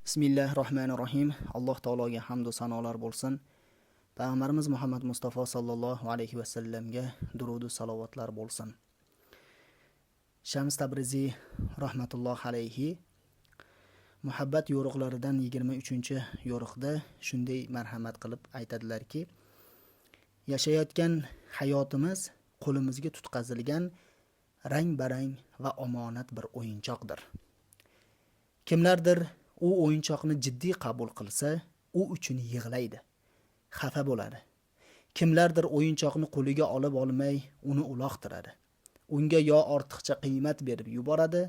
Bismillahir rohmanir rohim. Alloh taologa hamd va sanolar bo'lsin. Payg'ambarimiz Muhammad Mustafa sallallohu alayhi va sallamga durud va salovatlar bo'lsin. Shams Tabriziy rahmatulloh alayhi muhabbat yo'riqlaridan 23-yo'riqda shunday marhamat qilib aytadilarki, yashayotgan hayotimiz qo'limizga tutqazilgan rang-barang va omonat bir o'yinchoqdir. Kimlardir u o'yinchoqni jiddiy qabul qilsa, u uchun yig'laydi, xafa bo'ladi. Kimlardir o'yinchoqni qo'liga olib olmay, uni uloqtiradi. Unga yo ortiqcha qiymat berib yuboradi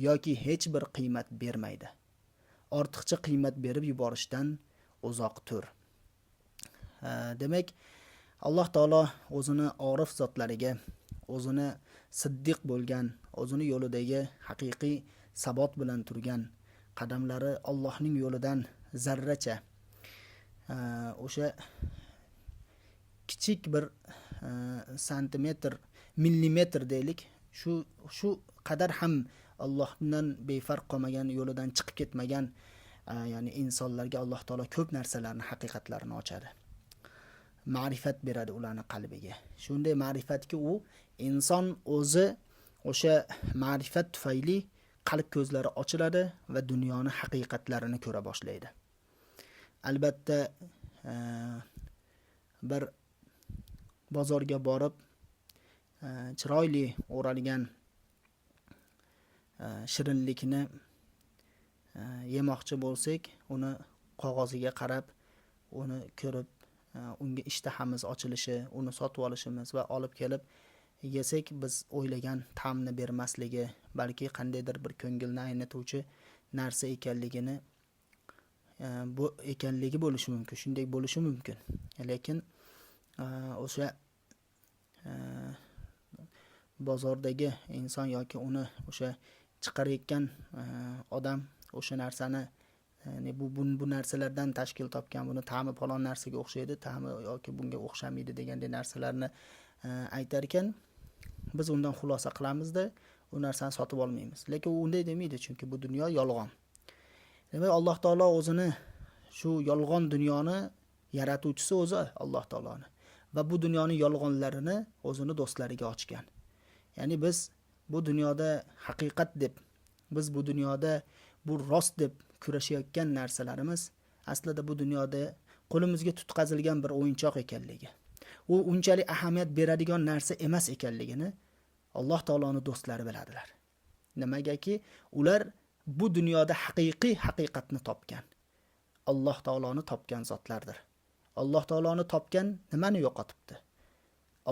yoki hech bir qiymat bermaydi. Ortiqcha qiymat berib yuborishdan uzoq tur. Demak, Alloh taolo o'zini orif zotlariga, o'zini siddiq bo'lgan, o'zini yo'lidagi haqiqiy sabot bilan turgan, qadamlari Allohning yo'lidan zarracha o'sha kichik bir santimetr, millimetr deylik, shu qadar ham Allohdan befarq qolmagan, yo'lidan chiqib ketmagan, ya'ni insonlarga Alloh taolo ko'p narsalarni haqiqatlarini ochadi. Ma'rifat beradi ularni qalbiga. Shunday ma'rifatki, u inson o'zi o'sha ma'rifat tufayli qalb ko'zlari ochiladi va dunyoni haqiqatlarini ko'ra boshlaydi. Albatta, bir bozorga borib, chiroyli o'ralgan shirinlikni yemoqchi bo'lsak, uni qog'oziga qarab, uni ko'rib, unga ishtahamiz ochilishi, uni sotib olishimiz va olib kelib yesak, biz o'ylagan ta'mni bermasligi, balki qandaydir bir ko'ngilni aynituvchi narsa ekanligini, bu ekanligi bo'lishi mumkin, shunday bo'lishi mumkin. Lekin o'sha bozordagi inson yoki uni o'sha chiqarayotgan odam o'sha narsani, ya'ni bu narsalardan tashkil topgan, buni ta'mi falon narsaga o'xshaydi, ta'mi yoki bunga o'xshamaydi deganday narsalarni aytar ekan, biz undan xulosa qilamizda, u narsani sotib olmaymiz. Lekin u unday demaydi, chunki bu dunyo yolg'on. Demak, Alloh taolo o'zini shu yolg'on dunyoni yaratuvchisi o'zi Alloh taoloni va bu dunyoni yolg'onlarini o'zini do'stlariga ochgan. Ya'ni biz bu dunyoda haqiqat deb, biz bu dunyoda bu rost deb kurashayotgan narsalarimiz aslida bu dunyoda qo'limizga tutqazilgan bir o'yinchoq ekanligi, u unchalik ahamiyat beradigan narsa emas ekanligini Alloh taoloni do'stlari biladilar. Nimagaki, ular bu dunyoda haqiqiy haqiqatni topgan, Alloh taoloni topgan zotlardir. Alloh taoloni topgan nimani yo'qotibdi?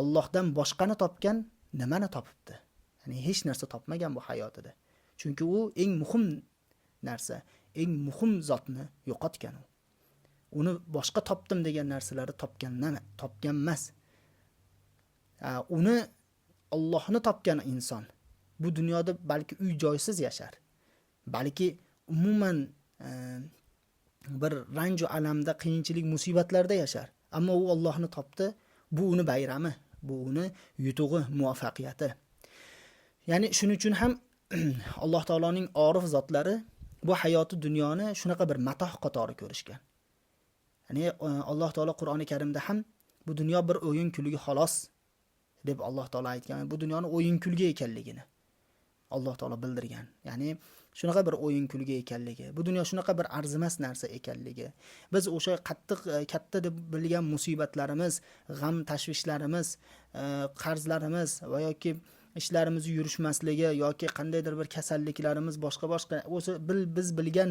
Allohdan boshqani topgan nimani topibdi? Ya'ni hech narsa topmagan bu hayotida. Chunki u eng muhim narsa, eng muhim zotni yo'qotgan u. Uni boshqa topdim degan narsalari topgan emas. Uni Allohni topgan inson bu dunyoda balki uy joysiz yashar. Balki umuman bir ranju alamda, qiyinchilik, musibatlarda yashar. Ammo u Allohni topdi. Bu uni bayrami, bu uni yutug'i, muvaffaqiyati. Ya'ni shuning uchun ham Alloh taoloning orif zotlari bu hayoti dunyoni shunaqa bir matoh qatori ko'rishgan. Ya'ni Alloh taolo Qur'oni Karimda ham bu dunyo bir o'yin kulgi xolos deb Alloh taolo aytgan. Bu dunyoni o'yin kulgi ekanligini Alloh taolo bildirgan. Ya'ni shunaqa bir o'yin kulgi ekanligi, bu dunyo shunaqa bir arzimas narsa ekanligi. Biz o'sha qattiq, katta deb bilgan musibatlarimiz, g'am tashvishlarimiz, qarzlarimiz va yoki ishlarimiz yurishmasligi yoki qandaydir bir kasalliklarimiz, boshqa boshqa o'sha biz bilgan,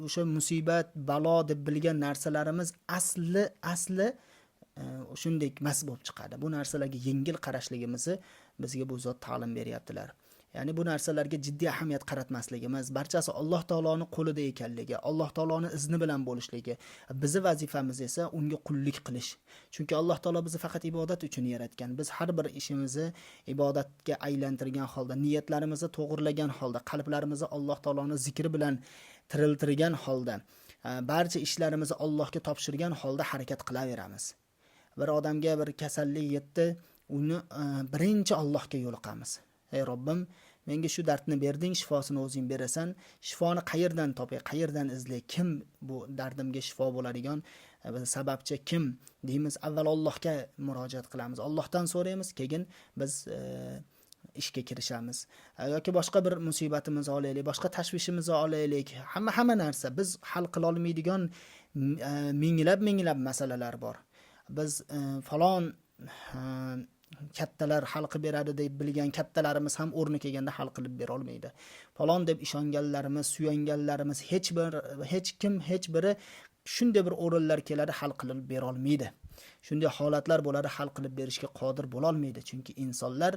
o'sha musibat, balo deb bilgan narsalarimiz asli shunday emas bo'lib chiqadi. Bu narsalarga yengil qarashligimizni bizga bu zot ta'lim beryaptilar. Ya'ni bu narsalarga jiddiy ahamiyat qaratmasligimiz, barchasi Alloh taoloning qo'lida ekanligi, Alloh taoloning izni bilan bo'lishligi, bizi vazifamiz esa unga qullik qilish. Chunki Alloh taolo bizni faqat ibodat uchun yaratgan. Biz har bir ishimizni ibodatga aylantirgan holda, niyatlarimizni to'g'rilagan holda, qalblarimizni Alloh taoloning zikri bilan tiriltirgan holda, barcha ishlarimizni Allohga topshirgan holda harakat qilaveramiz. Bir odamga bir kasallik yetdi, uni birinchi Allohga yo'liqamiz. Ey Robbim, Menga shu dardni berding, shifosini o'zing berasan. Shifoni qayerdan topay, qayerdan izlay, kim bu dardimga shifo bo'ladigan sababchi kim deymiz. Avval Allohga murojaat qilamiz, Allohdan so'raymiz, keyin biz ishga kirishamiz. Yoki boshqa bir musibatimizni olaylik, boshqa tashvishimizni olaylik. Hamma narsa biz hal qila olmaydigan minglab minglab masalalar bor. Biz falon kattalar hal qilib beradi deb bilgan kattalarimiz ham o'rni kelganda hal qilib bera olmaydi. Falon deb ishonganlarimiz, suyanganlarimiz hech kim, hech biri shunday bir o'rinlar keladi, hal qilib bera olmaydi. Shunday holatlar bo'ladi, hal qilib berishga qodir bo'la olmaydi. Chunki insonlar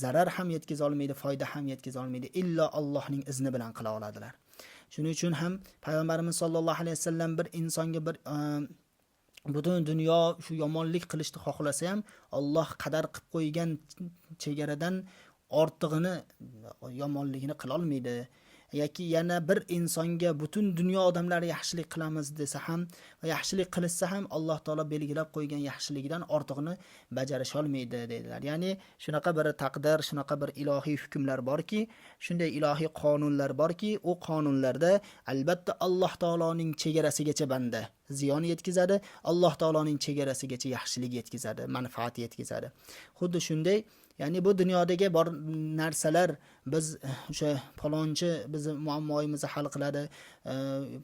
zarar ham yetkaza olmaydi, foyda ham yetkaza olmaydi, illo Allohning izni bilan qila oladilar. Shuning uchun ham payg'ambarimiz sollallohu alayhi vasallam bir insonga bir butun dunyo shu yomonlik qilishni xohlasa ham, Alloh qadar qilib qo'ygan chegaradan ortig'ini, yomonligini qila olmaydi. Yoki yana bir insonga butun dunyo odamlari yaxshilik qilamiz desa ham va yaxshilik qilishsa ham, Alloh taolo belgilab qo'ygan yaxshiligidan ortig'ini bajarisha olmaydi deydilar. Ya'ni shunaqa bir taqdir, shunaqa bir ilohiy hukmlar borki, shunday ilohiy qonunlar borki, u qonunlarda albatta Alloh taoloning chegarasigacha banda ziyon yetkazadi, Alloh taoloning chegarasigacha yaxshilik yetkazadi, manfaat yetkazadi. Xuddi shunday, ya'ni bu dunyodagi bor narsalar, biz o'sha palonchi bizni muammoyimizni hal qiladi,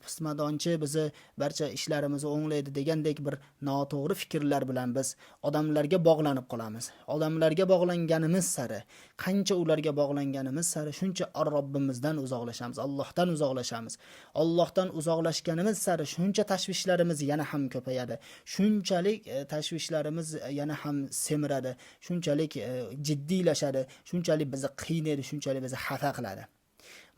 pismadonchi bizni barcha ishlarimizni o'nglaydi degandek bir noto'g'ri fikrlar bilan biz odamlarga bog'lanib qolamiz. Odamlarga bog'langanimiz sari, qancha ularga bog'langanimiz sari shuncha Robbimizdan uzoqlashamiz, Allohdan uzoqlashamiz. Allohdan uzoqlashganimiz sari shuncha tashvishlarimiz yana ham ko'payadi. Shunchalik tashvishlarimiz yana ham semiradi, shunchalik jiddiylashadi, shunchalik bizni qiynaydi, shunchalik bizni xafa qiladi.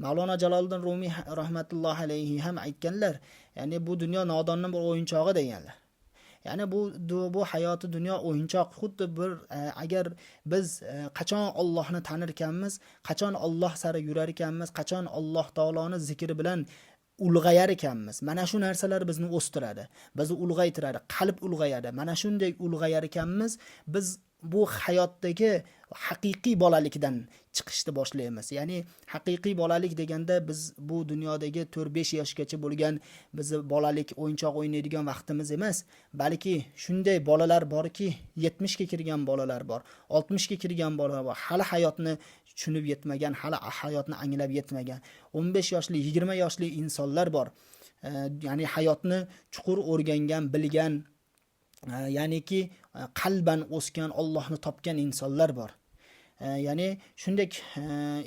Mavlono Jaloliddin Rumiy rahmatullohi alayhi ham aytganlar, ya'ni bu dunyo nodonning bir o'yinchog'i deganlar. Ya'ni bu hayoti dunyo o'yinchoq, xuddi bir agar biz qachon Allohni tanir ekanmiz, qachon Alloh sari yurar ekanmiz, qachon Alloh taoloni zikri bilan ulg'ayar ekanmiz, mana shu narsalar bizni o'stiradi, bizni ulg'aytiradi, qalb ulg'ayadi. Mana shunday ulg'ayar ekanmiz, biz bu hayotdagi haqiqiy bolalikdan chiqishni boshlaymiz. Ya'ni haqiqiy bolalik deganda biz bu dunyodagi 4-5 yoshgacha bo'lgan bizni bolalik, o'yinchoq o'ynaydigan vaqtimiz emas, balki shunday bolalar borki, 70 ga kirgan bolalar bor, 60 ga kirgan bolalar bor, hali hayotni tushunib yetmagan, hali hayotni anglab yetmagan 15 yoshli, 20 yoshli insonlar bor. Ya'ni hayotni chuqur o'rgangan, bilgan, ya'niki qalban o'sgan, Allohni topgan insonlar bor. Ya'ni shunday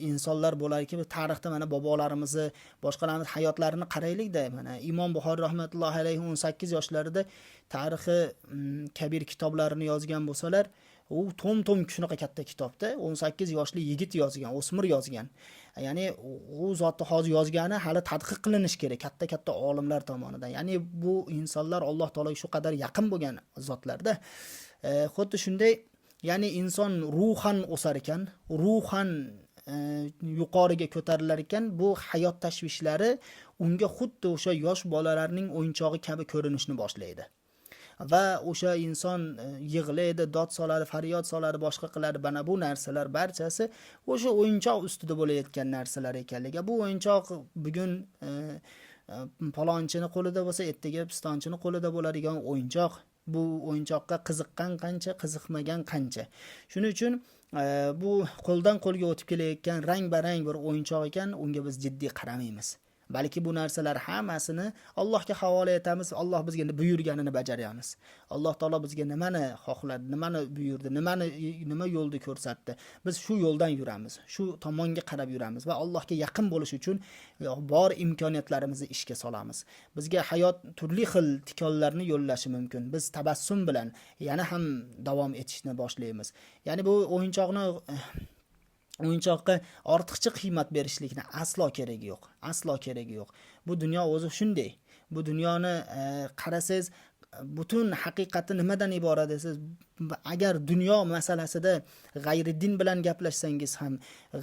insonlar bo'larki, tarixda mana bobolarimizni, boshqalarni hayotlarini qaraylikda, mana Imom Buxoriy rahmatullohi alayhi 18 yoshlarida tarixi kabir kitoblarini yozgan bo'lsalar, u tom-tom shunaqa katta kitobda 18 yoshli yigit yozgan, o'smir yozgan. Ya'ni u zotni hozir yozgani hali tadqiq qilinishi kerak katta-katta olimlar tomonidan. Ya'ni bu insonlar Alloh taologa shu qadar yaqin bo'lgan zotlarda. Xuddi shunday, ya'ni inson ruhan o'sar ekan, ruhan yuqoriga ko'tarilar ekan, bu hayot tashvishlari unga xuddi o'sha yosh bolalarning o'yinchog'i kabi ko'rinishni boshlaydi. Va o'sha inson yig'laydi, dod soladi, faryod soladi, boshqa qiladi. Mana bu narsalar barchasi o'sha o'yinchoq ustida bo'layotgan narsalar ekanligi. Bu o'yinchoq bugun palonchini qo'lida bo'lsa, ertaga pistonchini qo'lida bo'ladigan o'yinchoq. Bu o'yinchoqqa qiziqqan qancha, qiziqmagan qancha. Shuning uchun bu qo'ldan qo'lga o'tib kelayotgan rang-barang bir o'yinchoq ekan, unga biz jiddiy qaramaymiz. Balki bu narsalar hammasini Allohga havola etamiz, Alloh bizga buyurganini bajaramiz. Alloh taolo bizga nimani xohladi, nimani buyurdi, nima yo'lni ko'rsatdi. Biz shu yo'ldan yuramiz, shu tomonga qarab yuramiz va Allohga yaqin bo'lish uchun bor imkoniyatlarimizni ishga solamiz. Bizga hayot turli xil tikonlarni yo'llashi mumkin. Biz tabassum bilan yana ham davom etishni boshlaymiz. Ya'ni bu o'yinchoqqa ortiqcha qiymat berishlikni aslo keragi yo'q. Aslo keragi yo'q. Bu dunyo o'zi shunday. Bu dunyoni qarasangiz, butun haqiqati nimadan iborat desangiz, agar dunyo masalasida g'ayri din bilan gaplashsangiz ham,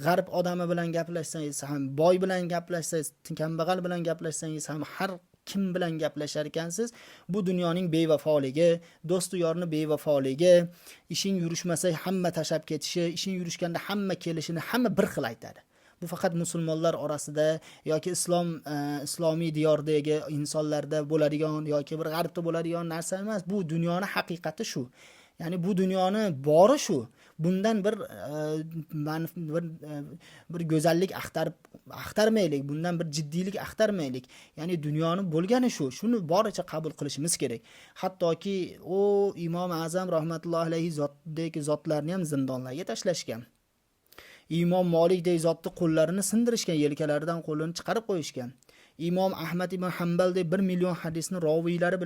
g'arb odami bilan gaplashsangiz ham, boy bilan gaplashsangiz, kambag'al bilan gaplashsangiz ham, har kim bilan gaplashar ekansiz, bu dunyoning bevafoligi, do'stu yorni bevafoligi, ishing yurishmasa hamma tashlab ketishi, ishing yurishganda hamma kelishini hamma bir xil aytadi. Bu faqat musulmonlar orasida yoki islomiy diyordagi insonlarda bo'ladigan yoki bir g'arbda bo'ladigan narsa emas. Bu dunyoni haqiqati shu. Ya'ni bu dunyoni bori shu. Bundan bir bir go'zallik axtarmaylik, bundan bir jiddiylik axtarmaylik. Ya'ni dunyoni bo'lgani shu. Shuni boricha qabul qilishimiz kerak. Hattoki u Imom Azam rahmatullohi alayhi zotdek zotlarni ham zindonlarga tashlashgan. Imom Molikdek zotni qo'llarini sindirishgan, yelkalaridan qo'lini chiqarib qo'yishgan. Imom Ahmad ibn Hanbaldek 1 million hadisni roviylari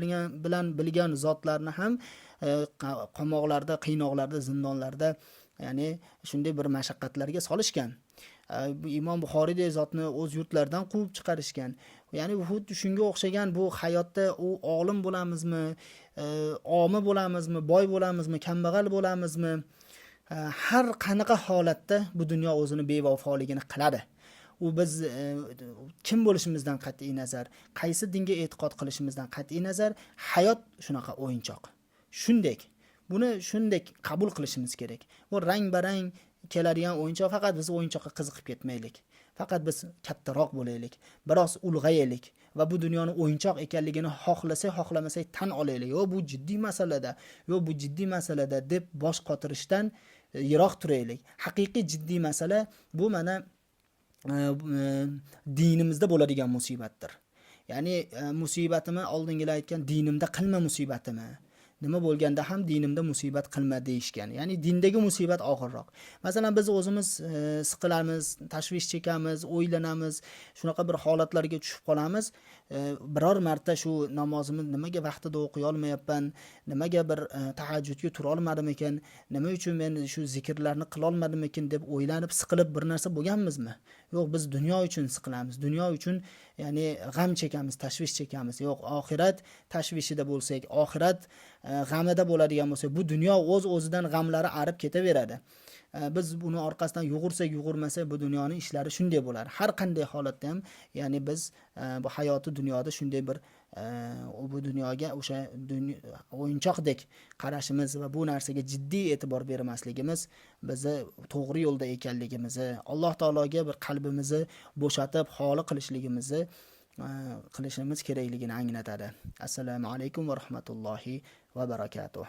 bilgan zotlarni ham qamoqlarda, qiynoqlarda, zindonlarda, ya'ni shunday bir mashaqqatlarga solishgan. Imom Buxoriydek zotni o'z yurtlaridan quvib chiqarishgan. Ya'ni xuddi shunga o'xshagan bu hayotda u olim bo'lamizmi, omi bo'lamizmi, boy bo'lamizmi, kambag'al bo'lamizmi, har qanaqa holatda bu dunyo o'zini bevafoligini qiladi. U biz kim bo'lishimizdan qat'iy nazar, qaysi dinga e'tiqod qilishimizdan qat'iy nazar, hayot shunaqa o'yinchoq. Shunday, buni shunday qabul qilishimiz kerak. Bu rang-barang keladigan o'yinchoq, faqat biz o'yinchoqqa qiziqib ketmaylik. Faqat biz kattaroq bo'laylik, biroz ulg'ayaylik va bu dunyoni o'yinchoq ekanligini xohlasak, xohlamasak tan olaylik. Yo'q, bu jiddiy masalada, yo'q, bu jiddiy masalada deb bosh qotirishdan yiroq turaylik. Haqiqiy jiddiy masala bu mana dinimizda bo'ladigan musibatdir. Ya'ni musibatimi oldingilar aytgan dinimda qilma musibatimi. Nima bo'lganda ham dinimda musibat qilma deyishgan. Ya'ni dindagi musibat og'irroq. Masalan, biz o'zimiz siqilamiz, tashvish chekamiz, o'ylanamiz, shunaqa bir holatlarga tushib qolamiz. Biror marta shu namozimni nimaga vaqtida o'qiy olmayapman, nimaga bir tahajjudga tura olmadim ekan, nima uchun men shu zikrlarni qila olmadim ekan deb o'ylanib, siqilib bir narsa bo'lganmizmi? Yo'q, biz dunyo uchun siqilamiz, dunyo uchun ya'ni g'am chekamiz, tashvish chekamiz. Yo'q, oxirat tashvishida bo'lsak, oxirat g'amida bo'ladigan bo'lsak, bu dunyo o'z-o'zidan g'amlari arib ketaveradi. Biz buni orqasidan yugursak, yugurmasak, bu dunyoning ishlari shunday bo'ladi. Har qanday holatda ham, ya'ni biz bu hayoti dunyoda shunday bir bu dunyoga o'sha o'yinchoqdek qarashimiz va bu narsaga jiddiy e'tibor bermasligimiz bizni to'g'ri yo'lda ekanligimizni, Alloh taologa bir qalbimizni bo'shatib xoli qilishligimizni qilishimiz kerakligini anglatadi. Assalomu alaykum va rahmatullohi va barakatuh.